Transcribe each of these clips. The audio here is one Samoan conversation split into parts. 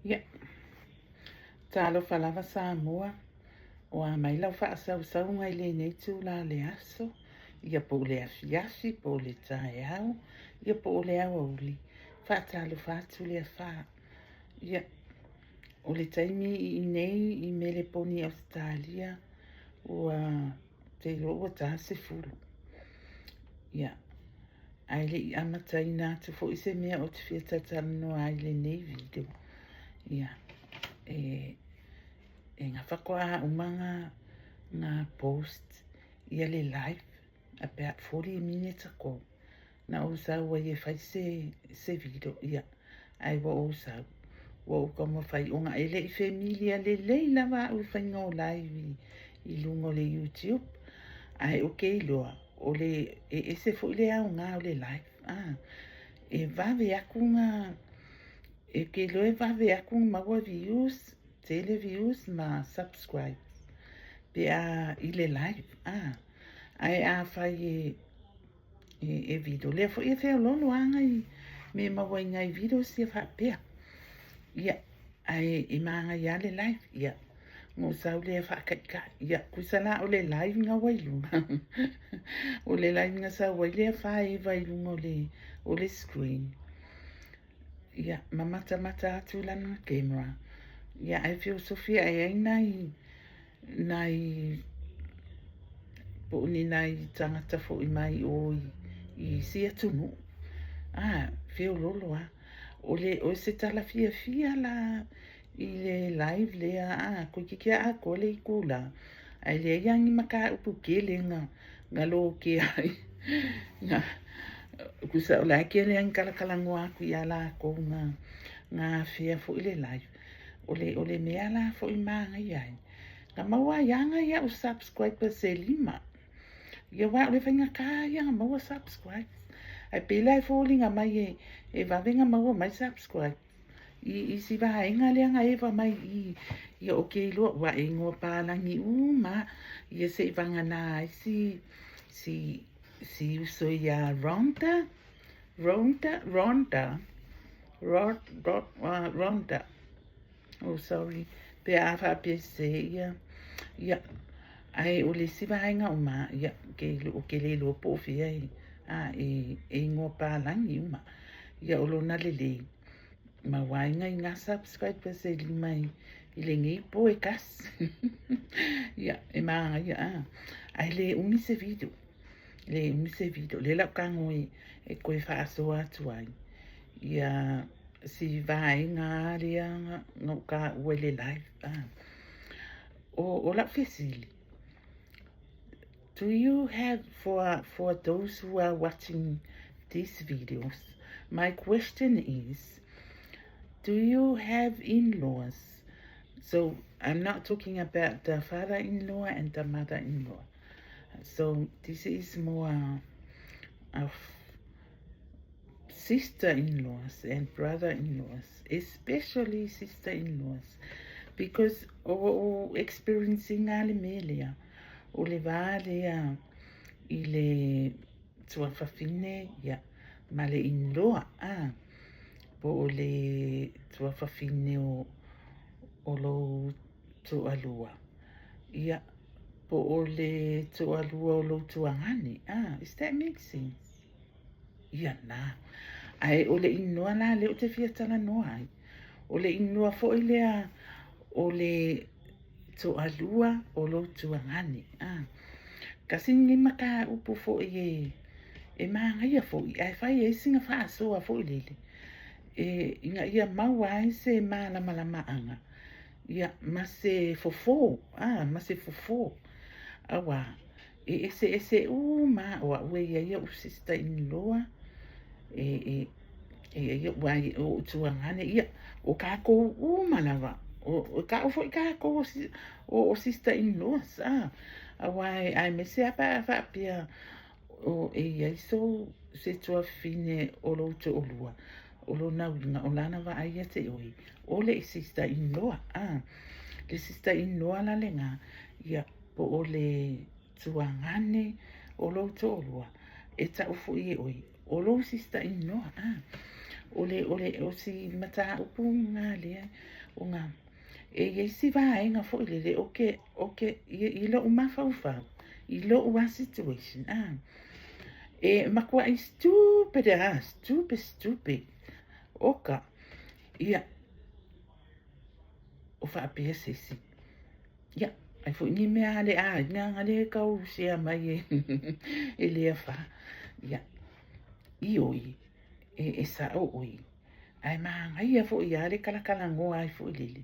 Ia, talofa lava Samoa, o a mai lau faasausauga i lenei itula o le aso, ia po o le afiafi, po o le taeao, ia po o le aoauli, faatalofa atu le afa. Ia, o le taimi i inei i Meleponi Ausetalia, ua te iloa ua ta 10. Ia, ae le i amataina atu foi se mea ou te fia talatalanoa ai i lenei video, ia, e gafa koa uma nga post ia le live about 40 minutes ago na ou sau ai e fai se video, ia, ae ua ou sau, ua ou taumafai ona e le i familiar lelei lava au i faiga o live i luga o le YouTube, ae ou te iloa, o le e ese foi le aoga o le live, e vave atu nga, e te iloa e vave atu maua views, tele views ma subscribes, pe a i le live, ae a fai e video, lea foi e feololo a ngai me maua i ngai videos ia faapea. Ia, ae e māngai le live, ia, ngo sau lea whaakaikai. Ia, kusa la o le live nga wai lunga. O le live nga sau ai lea whaewa i lunga o le screen. Ia, ma mata mata atu lana camera. Ia, ai feosofia e ai nai po o ni nai tangata foi mai o i isi atunuu. Ah, feololo a. O le o se tala fiafia la i le live lea a toeitiiti a atoa le itula ae leai lava ni mataupu tele na lotea ai na tusa o la e tele lava ni talatalanoa atu ia latou na afea foi le live. O le mea la foi manaia ai na maua ai lava nai au subscribers e 5. Ia, aua o le faigata ia na maua subscribes, ae pei la e foliga mai e vave na maua mai subscribe i isi vaega lea na eva mai i ia o ke iloa ua e igoa palagi uma ia se i vagana ai si uso ia Rhonda Rhonda Rhonda Rod, Rod, Rhonda. Oh, sorry pe a faapea se ia ae o le isi vaega uma ia ke o ke le iloa po o fea e a e igoa palagi uma ia o lona lelei maua ai nai ngā subscribers e 5 i lenei po e kasi. Ia, e māngaia a ae le umi se video, le umi se video le lau tago e koe faasoa atu ai ia si vaega lea na ou taua i le live. O lau fesili, do you have, for those who are watching these videos, my question is, do you have in-laws? So I'm not talking about the father-in-law and the mother-in-law. So this is more of sister-in-laws and brother-in-laws, especially sister-in-laws, because o experiencing le mea lea, o le vā lea i le tuafafine, ia, ma le in-law, po o le tuafafine o lou toalua. Ia, po o le toalua o lou tuagane. Ah, is that make sense? Ia na. Ae o le in-law la lea ou te fia talanoa ai. O le in-law foi lea o le toalua o lou tuagane. Ah. Kasi ni mataupu foi e māngaia foi, ae fai ai sina faasoa foi lele. E ina ia maua ai se malamalamaaga. Ia, ma se fofo, ma se fofo. Auā, e ese ese uma o au e ia au sister in law, e ia ua o tuagane, ia, o kākou uma lava. O kau foi kākou o sister in laws, Auā e ai me se apa faapea o e ia so se tuafafine o lou toalua. O lona uiga o lana vaai ia te oe, o le sister in law, Le sister in law la lena, ia, po o le tuagane o lou toalua, e tau foi e oe, o lou sister in law, O le, o le, o si mataupu lena lea, ona e i ai si vaega foi lele, o ke, o ke, i, i lo'u mafaufau, i lo'u a situation, e matua'i stupid a, stupid, stupid, oka, ia, o faapea se isi, ia, ai foi ni mea a le aiga na lea e tau share mai e, e lea fa, ia, ioe, e, e sa'o oe, ae manaia foi a le talatalanoa ai foi lele,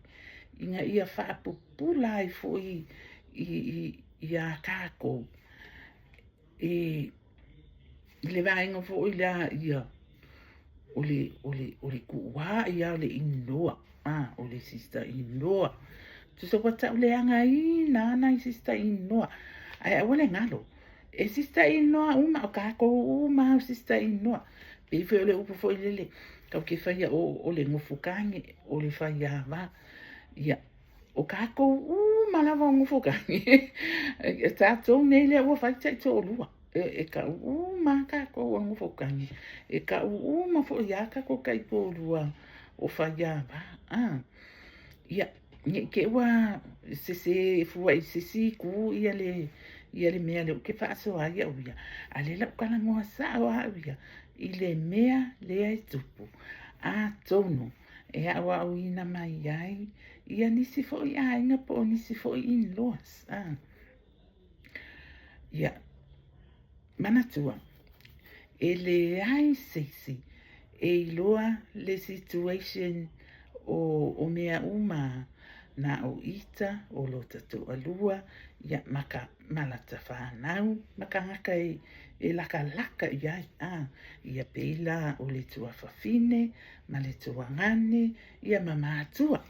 ina ia faapupula ai foi i, i, iā tatou, e, i le vaega foi lea ia, o le, o le, o le tuua'i a o le in-law, o le sister in-law. Tusa ua ta'uleagaina a nai sister in-law, ae aua le galo, e sister in-law uma, o tatou uma a o sister in-law. Pei foi o le upu foi lele, tatou te faia o, o le nofo tane, o le faiāvā. Ia, o tatou uma lava o nofo tane, e tatou nei lea ua fai ta'itoalua. E, e ta'u uma a tatou o nofo tane, e ta'u uma foi a tatou ta'itoalua o faiāvā. Ia, ne'i te i ua sesē fua i se isi itu ia le, ia le mea lea ou te faasoa ai a'u ia, a o lea la ou talanoa sa'o a a'u ia i le mea lea e tupu. Atonu e a'oa'oina mai ai ia nisi foi aiga po o nisi foi in-laws. Ia, manatua, e leai se isi e iloa le situation o, o mea uma na o ita, o lota to'alua, ia, ma ka, ma lata fanau, ma tagata e, e lakalaka i ai, ia pei la o le tuafafine, ma le tuagane, ia ma matua,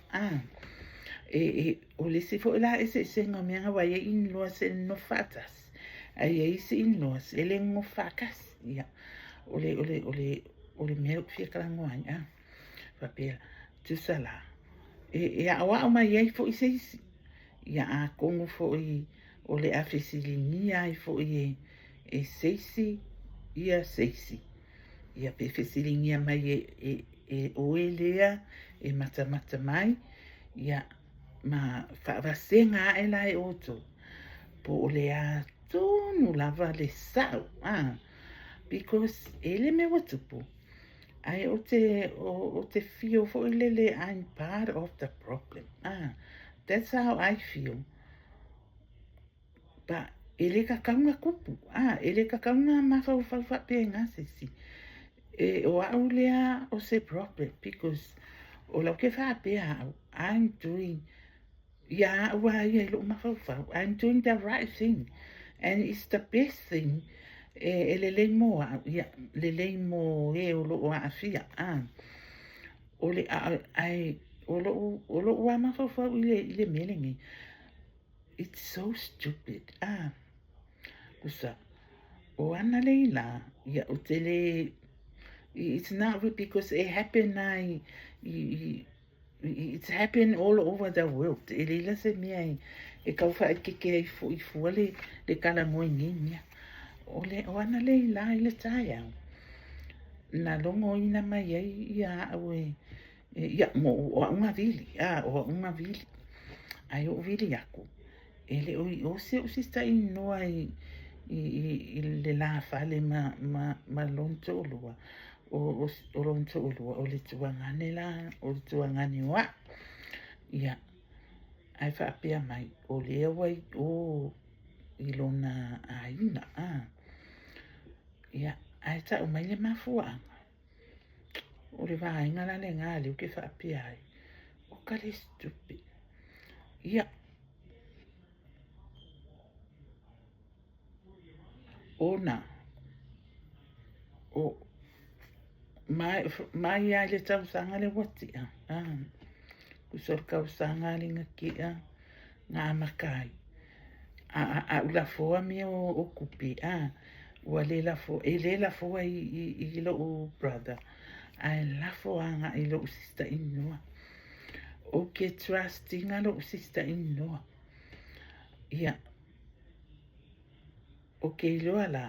E, e, o le isi foi la eseesega o mea na, ua i ai in-laws e nonofo faatasi, ae i ai isi in-laws e le nonofo faatasi. Ia, o le, o le, o le, o le mea ou te fia talanoa ai, faapea, tusa la, e, e a'oa'o mai ai foi se isi, ia atonu foi o le a fesiligia ai foi e, e se isi, ia se isi. Ia pe fesiligia mai e, e, e oe lea e matamata mai, ia, ma faavasega aʻe la e outou, po o le a tonu lava le sa'o, because e le mea ua tupu, ae ou te, ou te feel foi lele I'm part of the problem, that's how I feel. But e le tatau na tupu, e le tatau na mafaufau faapena se isi. E, o a'u lea o se problem, because o lau ke faapea a'u, I'm doing, ia a'u a ia i lo'u mafaufau, I'm doing the right thing, and it's the best thing, e, e lelei mo a'u, ia, lelei mo e o lo'o a'afia, O le, a, ae, o lo'u, o lo'u a mafaufau i le, i le mea lenei, it's so stupid, Tusa, o ana lei la, ia o te le, it's not because it happen ai, i, i, it's happen all over the world. E leai la se mea e, e tau faaeteete ai foi fua le, le talanoa i nei mea. O le, o ana lei la i le taeao, na logoina mai ai ia a'u e, e, ia, mo, o a'u na vili, o a'u na vili. Ae ou vili aku, e le o i o si o'u sister in-law i, i, i, i le la fale ma, ma, ma lona to'alua. O, o, o lona to'alua, o le tuagane la, o le tuagane o a'u. Ia, ae faapea mai, o lea ua i o i lona aiga, Ia, ae ta'u mai le mafuaaga, o le vaega la lena lea ou te faapea ai, o ka le stupid. Ia, ona, o, mai, mai a i le tausaga lea ua ti'a, tusa o le tausaga lea na ti'a, na amata ai, a, a, a u lafoa mea o, o tupe, ua le lafo, e le lafoa i, i, i lo'u brother, ae lafo aga'i i lo'u sister in-law. Ou te trust ina lo'u sister in-law. Ia, ou te iloa la,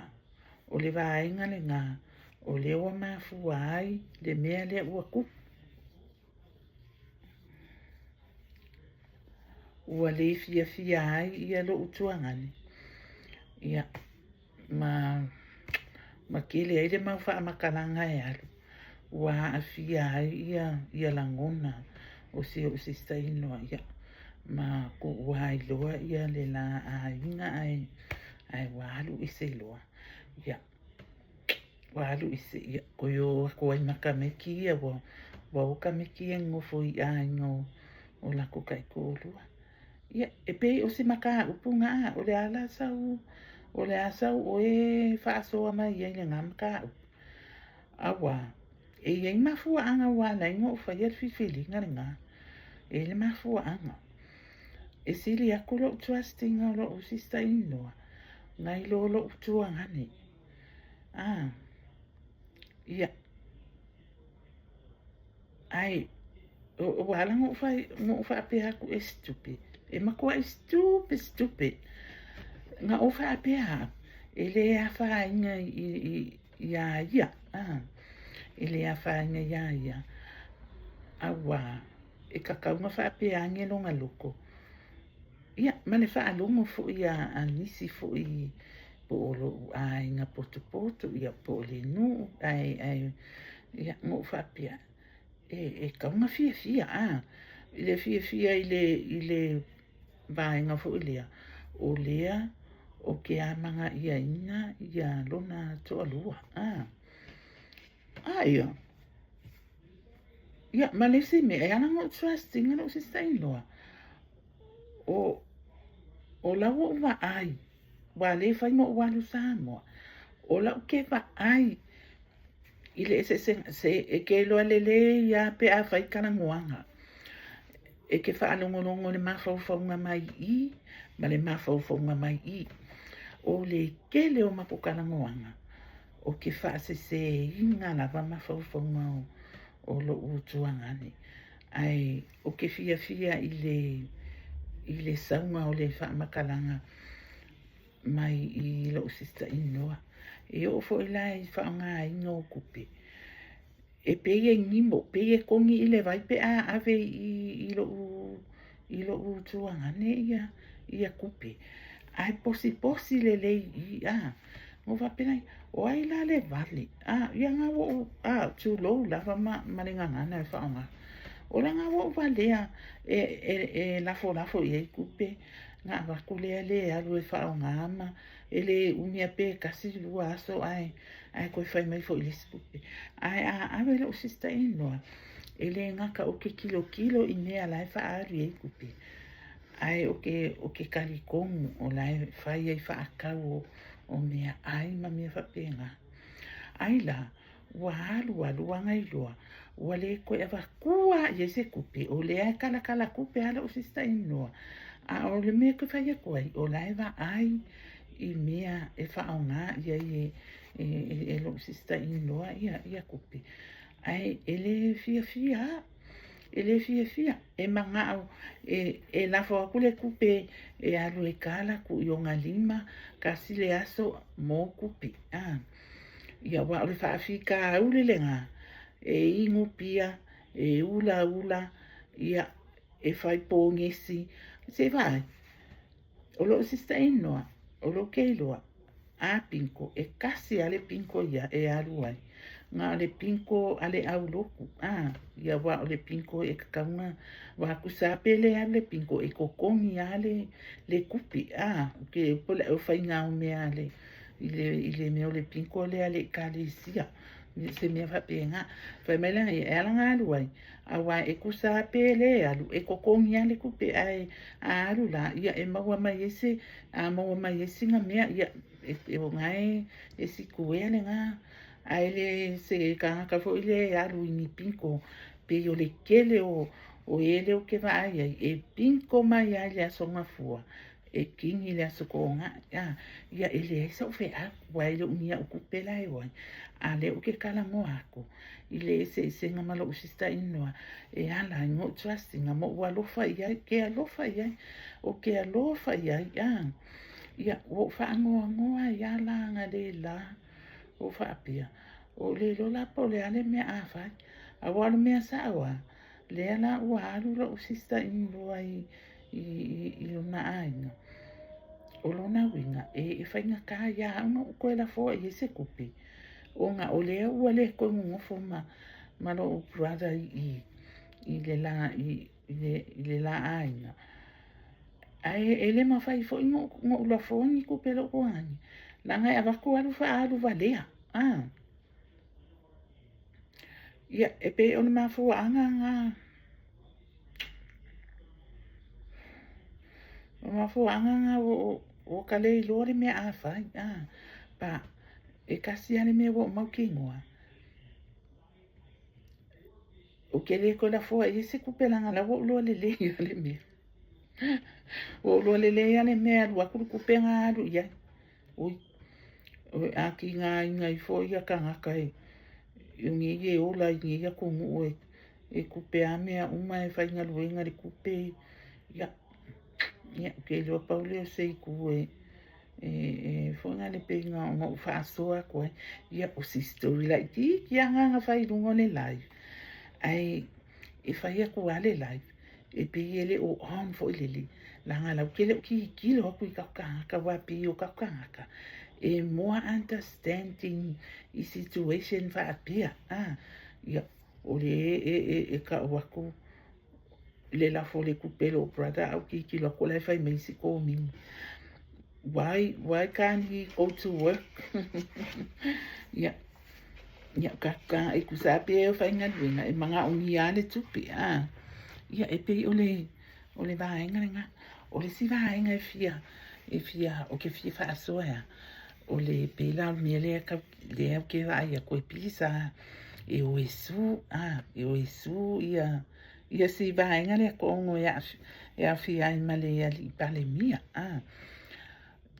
o le vaega lena. O lea ua mafua ai le mea lea ua tupu. Ua le fiafia ai ia lo'u tuagane, ia, ma ma tele ai le mau faamatalaga e alu, ua aafia ai ia ia lagona o si o'u sister in-law, ia, ma tuua ai loa ia le la aiga ae ae ua alu ese loa. Ia, ua alu ese, ia, toe o atu ai ma tamaiti ia, ua ua o tamaiti ia nonofo i aiga o o latou taitoalua. Ia, e pei o se mataupu na, o le a la sau, o le a sau oe faasoa mai ai i lena mataupu? Auā, e i ai mafuaaga ua ala ai ona ou faia le filifiliga lena. E i ai le mafuaaga. E sili atu lou trust ina o lou sister in-law nai lo lou tuagane. Ah, ia, ae ua ala ona ou faapea atu e stupid. E matuai stupid, stupid. Na ou faapea au, e le afaina iā ia, ah, e le afaina iā ia, auā e tatau ona faapea ane lona loto. Ia, ma le faalogo foi a nisi foi po o lo'u aiga potopoto, ia, po o le nuu, ae, ae, ia, na ou faapea, e, e tatau ona fiafia, a, i le fiafia i le, i le vaega foi lea, o lea ou te amana'iaina ia lona toalua, a. A ia, ia, ma le isi mea, e ala ona ou trust ina lo'u sister in-law, o, o la ua ou vaai, ua le fai ma ou alu Samoa, o la'u ke vaai i le eseesega, se e ke iloa lelei lava pe a fai talanoaga. E ke faalogologo i le mafaufauga mai i i ma le mafaufauga mai i. O le tele o matou talanoaga, ou te faaseseina lava mafaufauga o lo'u tuagane. Ae ou te fiafia i le i le sauga o le faamatalaga mai i lo'u sister in-law. E oo foi la i faaaogaina o tupe, e pei e nimo, pei e togi i le vai pe a ave i lo'u i lo'u tuagane ia ia tupe. Ae posiposi lelei i i, a. Na ou faapea lea, o ai la le vale? A, ia na ua ou, a, tulou lava ma, ma le gagana e faaaoga. O la na ua ou valea e, e, e lafolafo i ai tupe, na avatu lea le alu e faaaoga ma e le umi a pe tasi lua aso ae, ae toe fai mai foi i le isi tupe. Ae a ave lo'u sister in-law, e le gata ou te tilotilo i mea la e faaalu i ai tupe, ae ou te, ou te talitonu o la e fai ai faatau o, o meaai ma mea faapena. Ai la, ua alu alu ua gailoa, ua le toe avatua i ai se tupe, o lea e kalakala tupe lava lo'u sister in-law. A o le mea ou te fai atu ai, o la e vaai i mea e faaaoga i ai e, e, e, e lo'u sister in-law ia, ia tupe. Ae e le fiafia lava, e le fiafia, e mana'o e, e lafo atu le tupe e alu e kala atu i ona lima, tasi le aso mo tupe. A, ia aua o le faafitauli lena, e inu pia, e ulaula, ia, e fai pogisi. Se vaai, o lo'u sister in-law, o lou ke iloa, a bingo, e tasi lava le bingo ia e alu ai. Na o le bingo a le aulotu, a, ia aua o le bingo e tatau ona, aua tusa lava pe le alu le bingo, e totogi lava le, le tupe, a, ke po o le faiga o mea a le, i le, i le mea o le bingo lea a le ekalesia, se mea faapena. Fai mai lana ia, e ala ona alu ai, aua e tusa lava pe le alu, e totogi lava le tupe, ae a alu la, ia e maua mai ai se, a maua mai ai sina mea, ia, e, o na e, e sikuea lena. Ae le se tagata foi lea e alu i ni bingo, pei o le tele o, o e lea ou te vaai ai, e bingo mai lava i le Aso Gafua, e kini i le Aso Toonai, a, ia e leai sa'u feau, aua e le o ni a'u tupe la e o ai. A lea ou te talanoa atu i le eseesega ma lo'u sister in-law, e ala ai ona ou trust ina ma ou alofa i ai, ke alofa i ai, ou te alofa i ai, a. Ia, ua ou faanoanoa ai lava la analeila, ua ou faapea, Ua ou le iloa la po o le a le mea a fai. Aua o le mea sao lava, lea la ua alu lou sister in law i, i, i lona aiga. O lona uiga, e faigata ia au ona ou toe lafoa i ai se tupe, ona o lea ua le toe nonofo ma lou brother i le la, i le la aiga. Ae e le mafai foi ona ou lafoa ni tupe i lou tuagane, leaga e avatu alu faaalu valea. Ah. Ia, e pei o le mafuaaga lena. O le mafuaaga lena ua ta le iloa le mea a fai. Ah. Pa, e tasi lava le mea ua ou mautinoa. Ou te le toe lafoa i ai se tupe leaga la ua ou iloa lelei lava le mea. Ua ou iloa lelei lava le mea e alu atu le tupe na alu i ai. Ui, a tigaina ifo ia tagata i nei e ola i nei atunuu e tupe lava mea uma e faigaluega i le tupe. Ia, ia, ou te iloa pau lea o se itu e foi na le pei ona ou faasoa atu ai. Ia, o si story laitiiti lava lena na fai i luga o le live. Ae e fai atu lava le live, e pei e le o on foi lele, leaga la ou te le o tilotilo atu i tatou tagata, aua e pei o tatou tagata e more understanding i situation faapea. Ah, ia, o le e tau atu le lafo o le tupe i lou brother, a ou tilotilo atu o la e fai mai isi komeni. Why can't he go to work? Ia, ia, ka, e tusa lava pe e faigaluega, e manaomia lava le tupe. Ah, ia, e pei o le vaega lena. O le isi vaega e fia, ou te fia faasoa ea, o le pei la o le mea lea tau, lea ou te vaai atu e pisa, e o e sue, ah, e o e sue ia si vaega lea to'ono e aofia ai ma le alii Palemia. Ah,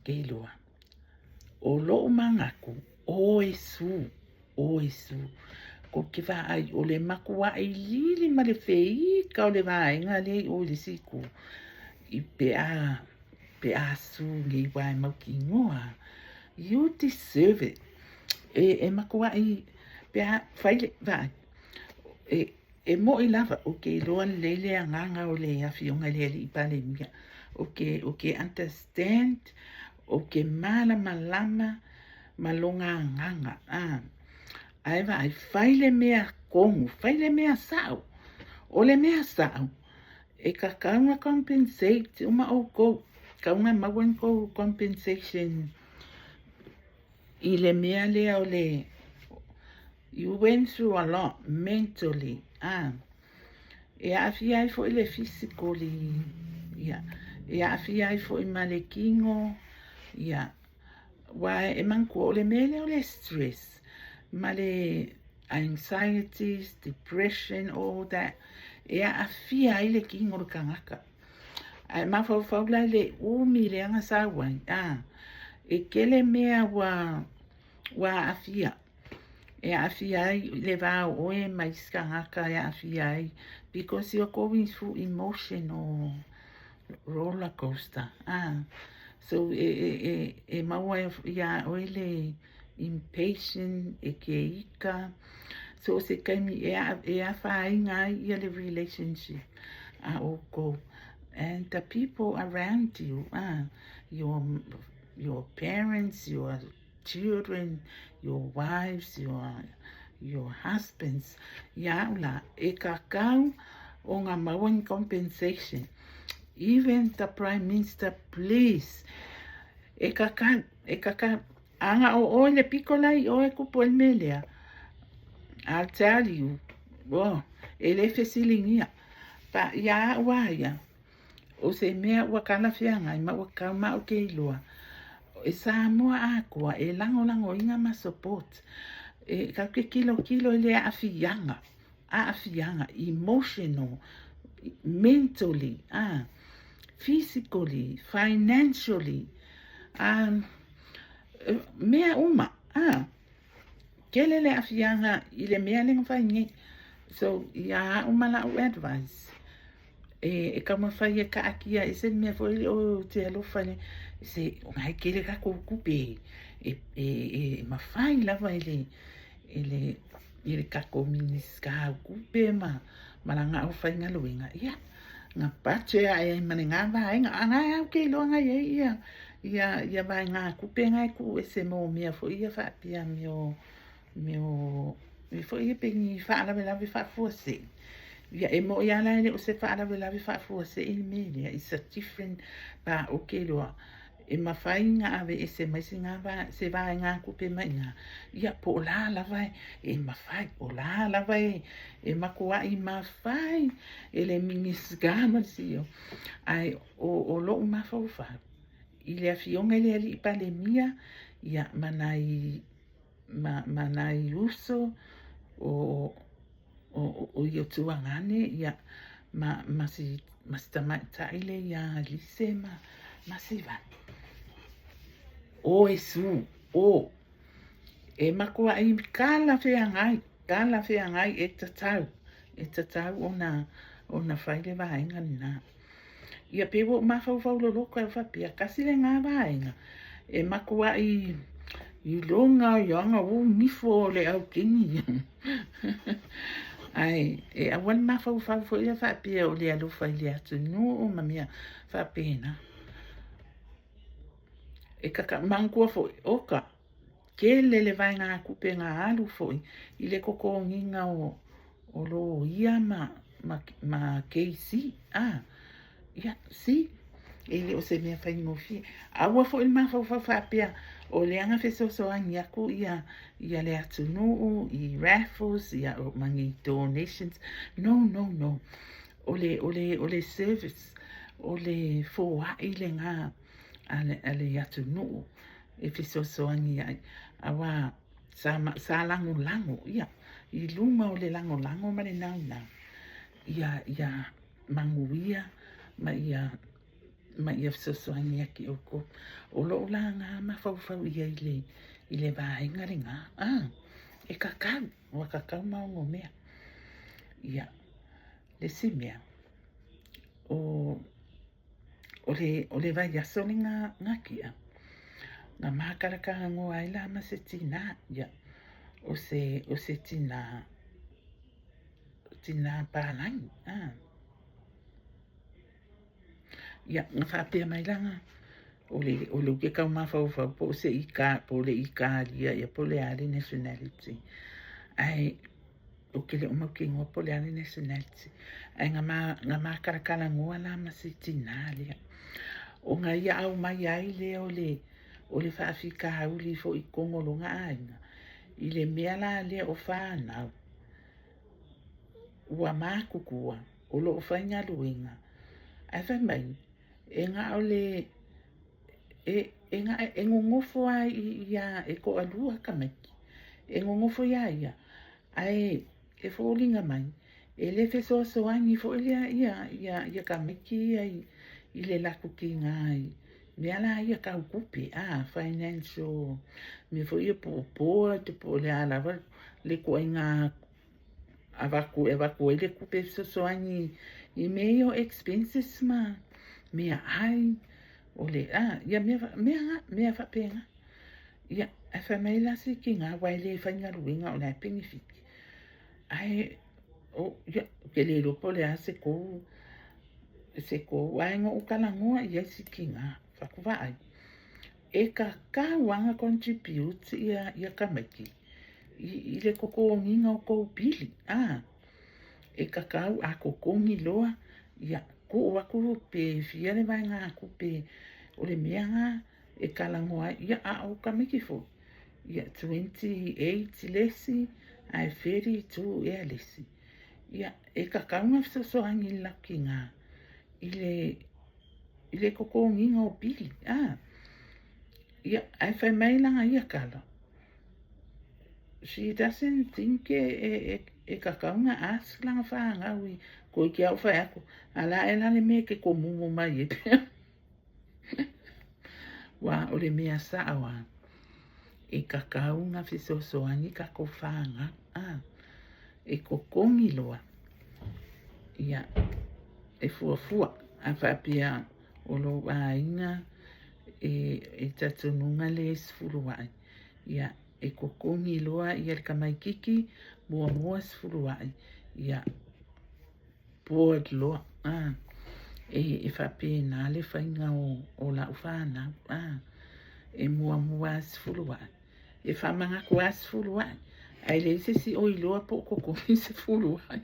ke iloa. O lou manatu, o e sue, o e sue. Kou te vaai o le matua'i lili ma le feika o le vaega lea i o i le isi itu. I pe a sue nei aua e mautinoa. You deserve it. E matua'i pe a fai le vaai. E mo'i lava, ou te iloa lelei le agaga o le afioga i le alii Palemia. Ou te understand, ou te malamalama ma lona agaga. Ah. Ae vaai, fai le mea tonu, fai le mea sao. O le mea sao, e tatau ona compensate uma outou. Tatau ona maua ni tou compensation i le mea lea o le you went through a lot mentally. Ah. E aafia ai foi le physically, ia. E aafia ai foi ma le kino, ia. Aua e manatua o le mea lea o le stress ma le anxieties, depression, all that, e aafia ai le kino o le tagata. Ae mafaufau la i le umi lea na sau ai, ah, e tele mea ua aafia. E aafia ai le va o oe ma isi tagata e aafia ai because you're going through emotional roller coaster. Ah, so e maua ia oe le impatient, e ke ika. So o se taimi e afaina ai ia le relationship a outou and the people around you, ah, your parents, your children, your wives, your husbands. Ia au la, e tatau ona maua ni compensation. Even the Prime Minister, please. E tatau, e tatau. Aga o oe le piko la i oe kupu e le mea lea. I'll tell you. Oh, e le fesiligia. Pa ia au a ia, o se mea ua talafeagai ma ua tatau ma ou te iloa. E Samoa atoa e lagolagoina ma support. E tatou te tilotilo i le aafiaga, aafiaga emotional, mentally, ah, physically, financially, mea uma, ah, tele le aafiaga i le mea lea na fai nei. So, ia au ma lau advice, e taumafai e taatia ese le mea foi lele o te alofa le se ona e tele tatou tupe e mafai lava e le i le i le tatou Minisita o Tupe ma ma lana aufaigaluega, ia, na budget ae ai ma lena vaega. A na ou te iloa na i ai ia ia ia vaegatupe na e tuuese mo mea foi ia faapea mea o mea o mea foi ia pei ni faalavelave faafuasei. Ia e moni lava la e le o se faalavelave faafuasei le mea lea, it's a different, pa ou te iloa e mafai ona aveese mai sina se vaegatupe mai i ina, ia po o la lava e mafai, o la lava e matuai mafai e le Minisita ma le CEO. Ae o lou mafaufau i le Afioga i le Alii Palemia, ia ma nai ma nai uso o o ia tuagane ia ma ma si ma si tamaitai le ia Lise ma ma Sivani. O e su, o e matuai talafeagai, talafeagai e tatau, e tatau ona ona fai le vaega lena. Ia pei ua ou mafaufau loloto ai faapea, tasi lena vaega e matuai iloga ai ana ua nifo o le aukeni. Ae e aua le mafaufau foi lea faapea o le alofa i le atunuu ma mea faapena. E kaka manatua foi, oka, tele le vaegatupe na alu foi i le totogiina o o loia ma, ma, ma KC. Ah, ia, si, e le o se mea faigofie. Aua foi le mafaufau faapea, o lea na fesoasoani aku ia, ia le atunuu i raffles, ia, ma ni donations. No, no, no. O le, o le, o le service, o le foai lena a le, a le atunuu e fesoasoani ai. Aua, sa, sa lagolago, ia, i luga o le lagolago ma le naunau, ia, ia manuia ma ia, ma ia fesoasoani ia te outou. O lou la na mafaufau i ai i le, i le vaega lena, ah, e kakau, ua kakau ma onomea. Ia, le isi mea, o, O le, o le vaiaso le na, na tea, na mākarakaragoa ai la ma se tinā, ia, o se, o se tinā, tinā palagi, ā. Ia, na faapea mai la na, o le, o le ke kau mafaufau po o se ika, po o le Ikalia, ia po o le a le nationality. Ae, Ou te le o mautinoa po o le a le nationality, ae na ma, na mākalakalanoa la ma si tinā lea. Ona ia aumai ai lea o le, o le faafitauli foi i totonu o lona aiga, i le mea la lea o fanau, ua matutua, o lo o faigaluega, ae fai mai, e na o le, e, e, na, e nonofo lava ia, e toalua tamaiti, e nonofo iā ia, Ae e foliga mai, e le fesoasoani foi lea ia, ia, ia tamaiti ia i, i le latou tiga i mea la ia tau tupe, a, financial, mea foi ia po o board, po o le a lava le ituaiga avatu, e avatu ai le tupe e fesoasoani i mea ia o expenses ma meaai, o le, a, ia mea, mea, mea faapena. Ia, ae fai mai la si tina, aua e le faigaluega o la e penefiti. Ae, o, ia, ou te le iloa po o le a se kou, se kou, ae na ou talanoa i ai si tina, fai atu, vaai, e tatau lava ona contribute ia, ia tamaiti i, i le totogiina o tou pili, a, e tatau a totogi loa, ia, tuu atu pe fia le vaegatupe o le mea lena e talanoa ai, ia a o tamaiti foi, ia 28 le isi ae 32 ea le isi. Ia e tatau ona fesoasoani i le latou tina i le i le totogiina o pili, a. Ia ae fai mai lana ia tala, she doesn't think e, e, e, e tatau ona ask lana fanau i toeitiiti lava ou fai atu, a la e la le mea e te tomumu mai ai pea. Aua o le mea sao lava, e kakau na fesoasoani tatou fanau, a, e totogi loa, ia, e fuafua, a faapea o lou aiga e, e talitonuga lea e sefulu ae, ia. E kokogi loa ia le tamaititi muamua sefulu aʻe, ia bored loa a. E faapena le faiga o lau fanau a. E muamua lava sefulu aʻe, e faamanatu lava sefulu aʻe, ae leai se isi o iloa po o kokogi sefulu aʻe,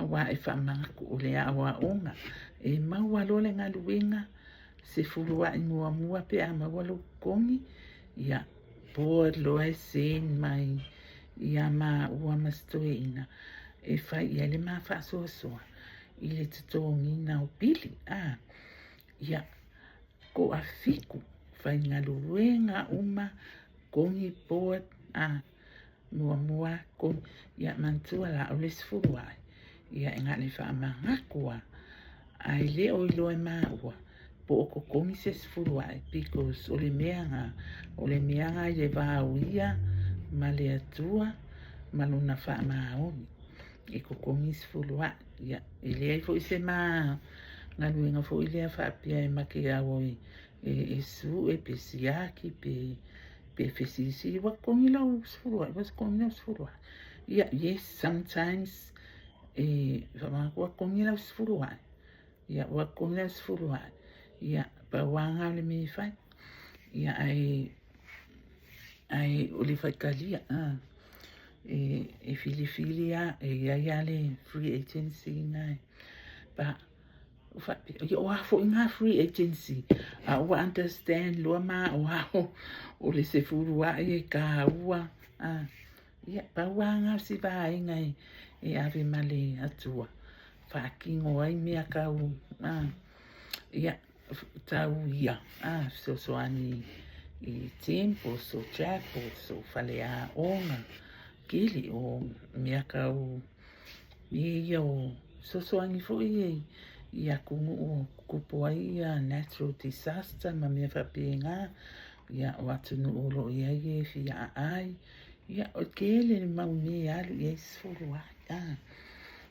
auā e faamanatu o le aoaoga e maua loa le galuega sefulu aʻe muamua pe a maua lou totogi, ia board loa e send mai ia maua ma si toeaina e fai i ai le ma faasoasoa i le totogiina o pili a. Ia, toafitu faigaluega uma totogi board a, muamua totogi. Ia manatua la o le sefulu aʻe, ia e na o le faamanatu lava, ae le o iloa e maua po o totogi se sefulu aʻe because o le mea na, o le mea na i le va o ia ma le Atua ma lona faamaoni e totogi sefulu aʻe. Ia, e leai foi se ma galuega foi lea faapea e ma te ao e sue pe siaki pe fesilisili ua totogi lau sefulu aʻe, ua totogi lau sefulu aʻe. Ia, yes, sometimes e faamanatu ua totogi lau sefulu aʻe. Ia, ua totogi lau sefulu aʻe. Ia, pau lava na o le mea e fai. Ia, ae, ae o le faitalia, a, e filifili lava, e i ai lava le free agency na e, but, faapea, ia o a foi na free agency, a ua understand loa maʻoaʻo o le sefulu aʻe e kāua, a, ia, pau lava na o si vaega e ave ma le Atua, faatino ai mea tau, a, ia, tau ia, a, fesoasoani i temples o chapels o faleaoga, kili o mea tau mea ia o fesoasoani foi i atunuu o tutupu ai ia natural disaster ma mea faapena, ia o atunuu o lo o i ai e fia aai, ia o le tele le mau mea e alu i ai sefulu aʻe, a.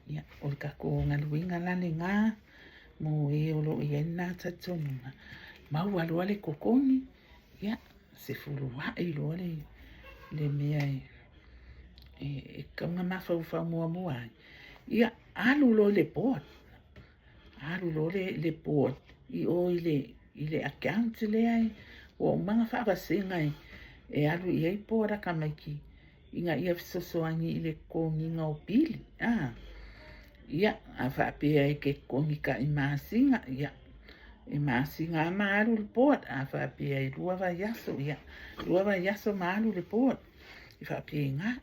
Ia, o le tatou galuega la lena mo e o lo o i ai lena talitonuga, maua loa le totogi, ia, sefulu aʻe loa le mea e tatau ona mafaufau muamua ai, ia, alu loa i le board, alu loa le board i o i le account lea ua uma ona faavasega e alu i ai board a tamaiti ina ia fesoasoani i le totogiina o pili, a. Ia, a faapea e te totogi taʻi masina, ia, e masina lava ma alu le board. A faapea e lua vaiaso, ia, lua vaiaso ma alu le board. E faapena.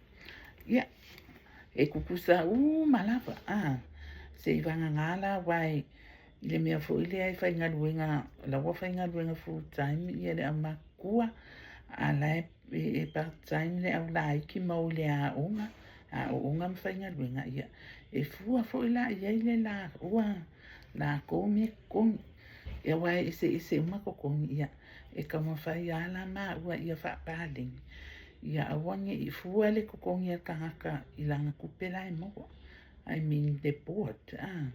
Ia, e tutusa uma lava, a, seivagana la aua e i le mea foi lea e faigaluega, la ua faigaluega full time ia le aumatutua, a la e part time le aulaiti ma o i le aoga, aooga ma faigaluega, ia, e fua foi la i ai le laua latou mea totogi. Aua e eseese uma totogi, ia, e taumafai lava la maua ia faapaleni, ia aua ne i fua le totogi a le tagata i lana tupe la e maua. I mean the board, a.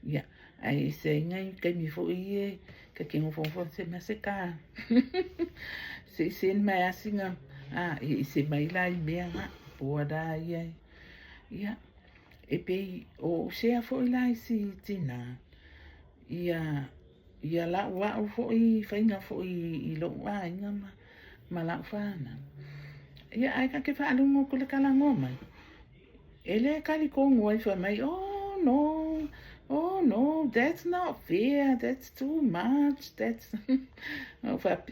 Ia, ae ese ai nai taimi foi ia ta te nofonofo se mea se ka se i send mai lava sina, a, e ese mai la i mea na, board lava ia. Ia, e pei o ou share foi la i si tinā, ia, ia lau au foi faiga foi i lou aiga ma lau fanau. Ia, ae ta te faalogo atu i le talanoa mai, E le talitonu ai fai mai, oh no, oh no, that's not fair, that's too much, that's...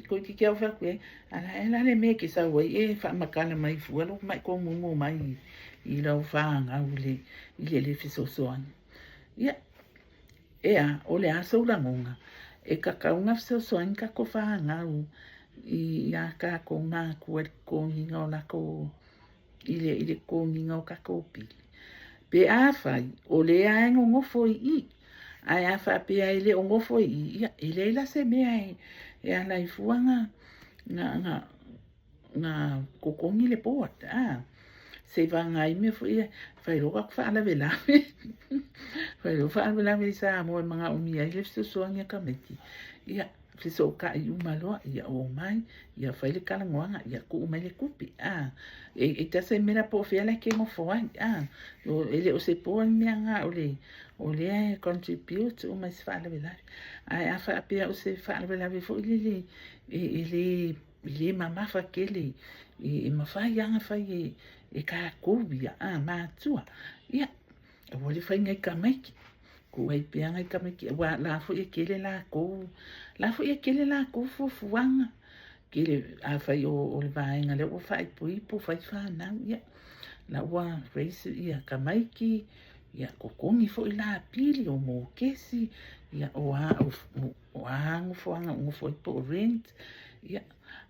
Toeitiiti au fai atu i ai, ala e la le mea e te sau ai e faamatala mai fua lou mai tonuno mai i lau fanau i le le fesoasoani. Ia, e a, o le a sou lagona, e tatau ona fesoasoani tatou fanau i a tatou matua i le totogiina o latou i le totogiina o tatou pili. Pe afai o lea e nonofo i i, ae a faapea e le o nofo i i, ia, e leai la se mea e ala ai fua na totogi le board, a. Seivaga ai mea foi ia, fai loa tatou faalavelave, fai loa faalavelave i Samoa e manaomia ai le fesoasoani a tamaiti, ia. fesootai uma loa, ia omai, ia fai le talanoaga, ia tuu mai le tupe, a. E doesn't matter po o fea la e te nofo ai, a. E le o se poa le mea na o le o lea e contribute uma i se faalavelave. Ae a faapea o se faalavelave foi lele e le mamafa tele, e mafai lava ona fai e tatou ia, a, matua, ia, aua le fai nai tamaiti. Tuu ai pea nai tamaiti, aua la foi e tele latou, la foi e tele latou fuafuaga. Tele, afai o le vaega lea ua faaipoipo, fai fanau, ia, la ua raise ia tamaiti, ia totogi foi la pili o mokesi, ia o a, o a nofoaga o nofo ai po o rent, ia,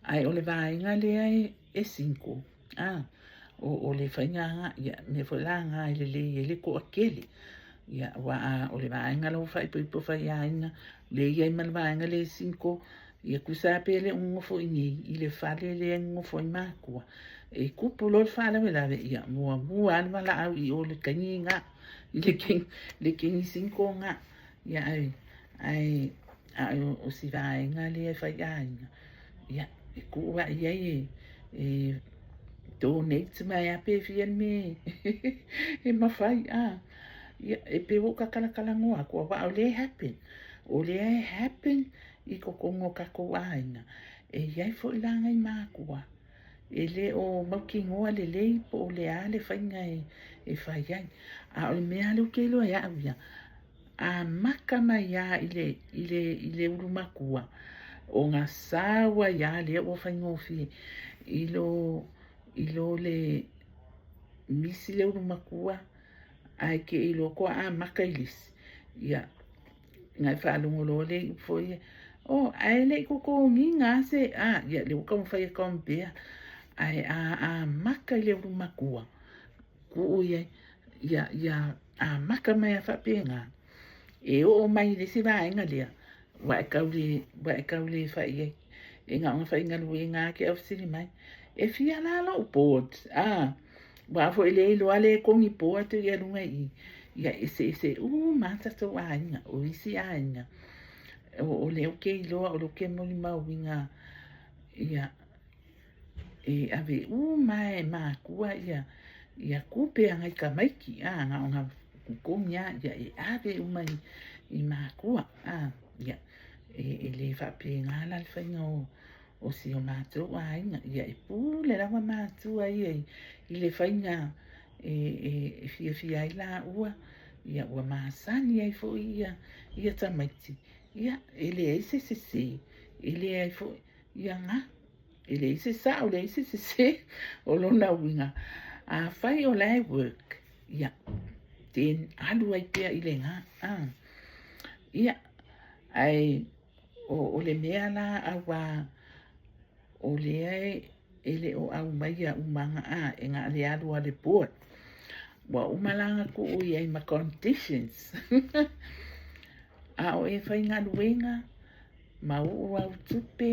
ae o le vaega lea e single, a, o le faiga lena, ia, mea foi la na e lelei ai le toatele. Ia, aua o le vaega la ua faaipoipo fai aiga, lea e i ai ma le vaega lea e single, ia tusa lava pe le o nonofo i inei i le fale lea e nonofo ai matua, e tupu loa le faalavelave, ia muamua lava le valaau i o i le taimi lena, i le teine single lena. Ia ae a o si vaega lea e fai aiga, ia e tuu lava i ai e donate mai lava pe fia le mea e mafai, a. Ia, e pei ua ou tatalatalanoa atu, aua o lea e happen. O lea e happen i totonu o tatou aiga. E i ai foi la nai matua e le o mautinoa lelei po o le a le faiga e fai ai. A o le mea lea ou te iloa e au ia, amata mai lava i le ulu matua, ona sau ai lava lea ua faigofie i lo le misi le ulu matua, ae te iloa toa amata i le isi. Ia, na e faalogo loa le iu foi ia, oh, ae le i totogiina lava se, a, ia, lea ua taumafai e compare. Ae a amata i le ulu matua, tuu i ai, ia amata mai a faapena, e oo mai i le isi vaega lea, ua e tau le fai i ai. E na ona faigaluega lava ke au fesili mai, e fia la lou board, a, aua foi le iloa le togi board ia luga i i. Ia eseese uma lava tatou aiga, o isi aiga, o lea ou te iloa, o lea ou te molimauina, ia, e ave uma e matua ia tupe a nai tamaiti, a, na ona totogi lava, ia e ave uma i matua, a, ia, e le faapena la le faiga o si o matou aiga, ia e pule lava matua ia i le faiga e fiafia ai laua, ia ua masani ai foi ia tamaiti, ia e leai se sese, e leai foi, ia na, e leai se sao, leai se sese, o lona uiga, afai o la e work, ia, then alu ai pea i lena, a, ia, ae o le mea la aua o lea e le o aumaia umaga a, e na o le alu a le board. Ua uma la ona tuu i ai ma conditions. A o e faigaluega, ma uu au tupe,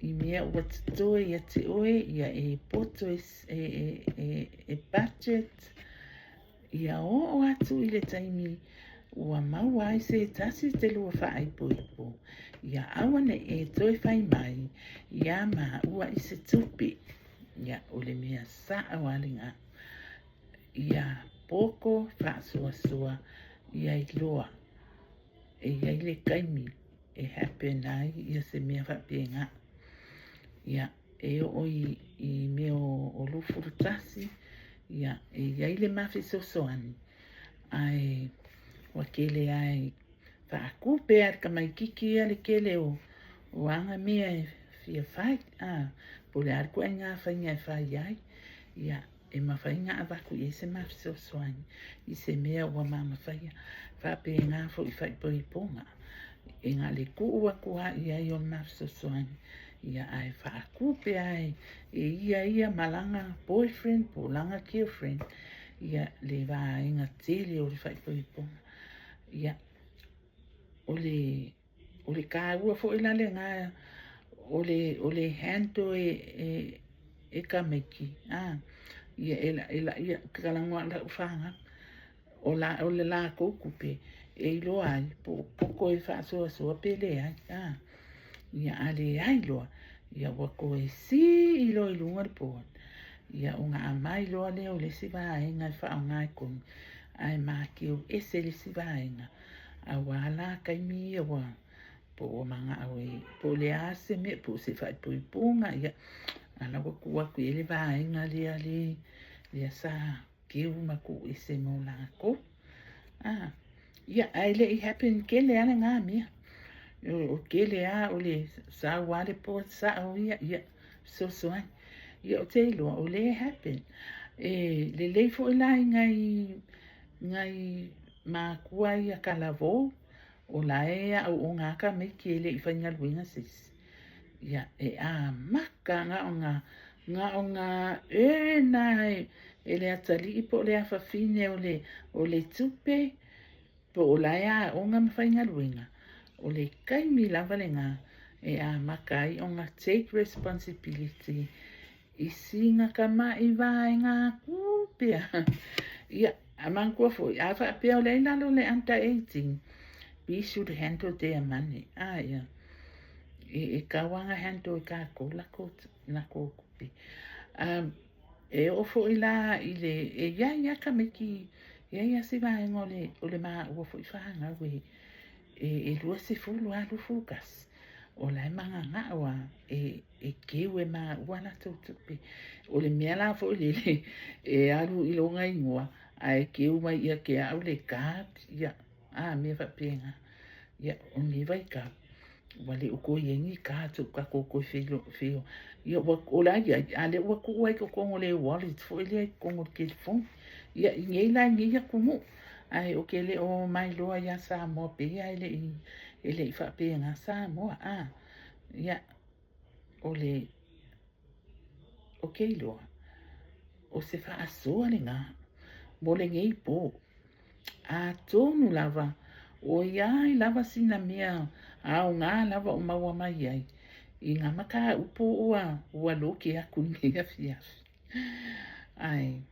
i mea ua totoe ia te oe, ia e poto e budget, ia oo atu i le taimi ua maua ai se tasi te lua faaipoipo, ia aua ne i e toe fai mai ia maua i se tupe. Ia o le mea sao lava lena. Ia poto faasoasoa ia iloa e i ai le taimi e happen ai ia se mea faapena. Ia e oo i mea o 21, ia e i ai le mafesoasoani, ae ua tele ai faatupe a le tamaititi ia le tele o aga mea e fia fai, a, po o le a le ituaiga faiga e fai ai, ia e mafai ona avatu i ai se mafesoasoani i se mea ua mamafaia. Faapena foi i faaipoipoga, e na o le tuu atu lava i ai o le mafesoasoani, ia ae faatupe lava e ia ia ma lana boyfriend po o lana girlfriend, ia le vaega tele o le faaipoipoga. Ia, o le taua foi la lena o le handle e tamaiti, a, ia e talanoa lau fanau, o le latou tupe e iloa ai po o poto e faasoasoa pe leai, a. Ia, a leai loa, ia ua toe sii loa i luga le board, ia ona aumai loa lea o le isi vaega e faaaoga e kogi, ae makeu ese le isi vaega, auā la taimi ia ua po ua manao e, po o le a se mea, po o se faaipoipoga, ia, a la ua tuu atu i ai le vaega lea le, lea sa keu ma tuu ese mo latou. A, ia, ae le i happen tele lava lena mea. O tele lava o le sau lava le board sao ia, ia, fesoasoani. Ia ou te iloa o lea e happen. E lelei foi la i nai, nai matua ia talavou, o la e aooga lava tamaiti e le i faigaluega se isi. Ia, e amata na ona, na ona earn lava e, e le atalii po o le afafine o le, o le tupe, po o la e aoga ma faigaluega, o le taimi lava lena e amata ai ona take responsibility i sina tamai vaega tupe lava. Ia, a manatua foi, a faapea o lea e i lalo o le under 18, we should handle their money. A ia, e, e tau lava ona handle e tatou latou, latou tupe. Um, e oo foi la i le, e i ai lava tamaiti, e i ai lava si vaega o le, o le maua foi fanau e, e, e 20 lava, 21, o la e mananao lava e, e keu e maua latou tupe. O le mea la foi lele, e alu i lona igoa, ae keu mai ia te au le card, ia, a mea faapena. Ia, o lenei vaitau, ua le o toe i ai ni cards o tatou toe feilo, feio. Ia, ua, o la e i ai, a lea ua tuu ai i totonu o le wallet foi lea i totonu o le telefoni. Ia, i nei la i nei atunuu, ae ou te le o mailoa ia Samoa pei lava e le i, e le i faapena Samoa, a. Ia, o le, ou te iloa, o se faasoa lena mo lenei pō. Atonu lava, ʻoiai lava sina mea aoga lava o maua mai ai i ngā mataupu ua, ua loke aku i lenei afiafi. Ae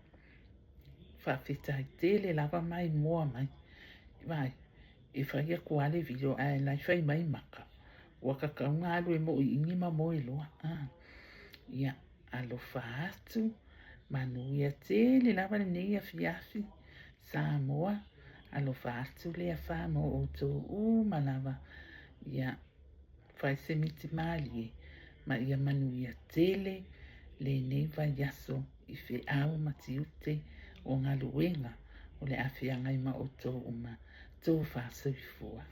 faafetai tele lava maimoa mai. Vaai, e fai atu lava le video ae la e fai mai maka. Ua tatau ona alu e moʻiʻini ma moe loa. Ah. Ia, alofa atu, manuia tele lava lenei afiafi, Samoa, alofa atu le afa mo outou uma lava. Ia, fai se miti malie, ma ia manuia tele lenei vaiaso i feau ma tiute o galuega o le a feagai ma outou uma. Tofa soifua.